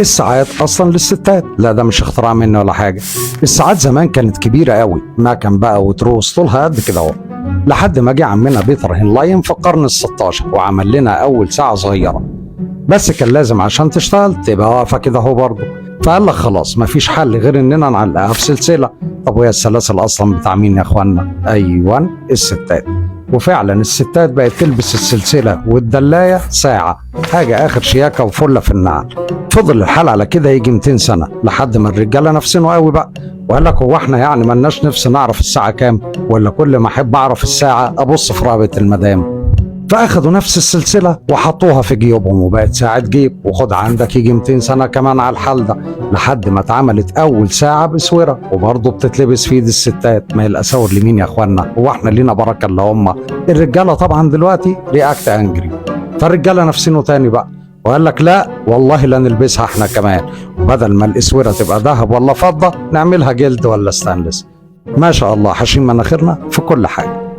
الساعات اصلا للستات، لا ده مش اختراع مني ولا حاجة. الساعات زمان كانت كبيرة قوي، ما كان بقى وتروس طولها قد كده اهو، لحد ما جه عمنا بيتر هينلاين في القرن ال16 وعمل لنا اول ساعة صغيرة، بس كان لازم عشان تشتغل تبقى واقفة كده اهو برضه. فقال لك خلاص مفيش حل غير اننا نعلقها في سلسلة. طب وهي السلاسل اصلا بتاع مين يا اخوانا؟ ايوه الستات. وفعلا الستات بقت تلبس السلسلة والدلايه ساعة، حاجة اخر شياكه وفله في النعل. فضل الحال على كده يجي 200 سنة لحد ما الرجالة نفسنا قوي بقى، وقال لك هو احنا يعني ملناش نفس نعرف الساعة كام؟ ولا كل ما احب اعرف الساعة ابص في رقبة المدام؟ فاخدوا نفس السلسلة وحطوها في جيوبهم وبقت ساعة جيب. وخد عندك يجي 200 سنة كمان على الحال ده لحد ما اتعملت اول ساعة باسوره، وبرضه بتتلبس في ايد الستات. ما هي الاساور لمين يا اخوانا؟ هو احنا لينا بركة اللي هم الرجالة؟ طبعا دلوقتي react angry. فالرجاله نفسينه تاني بقى وقال لك لا والله لا نلبسها احنا كمان، وبدل ما الاسوره تبقى ذهب ولا فضة نعملها جلد ولا ستانلس. ما شاء الله حاشين مناخيرنا في كل حاجة.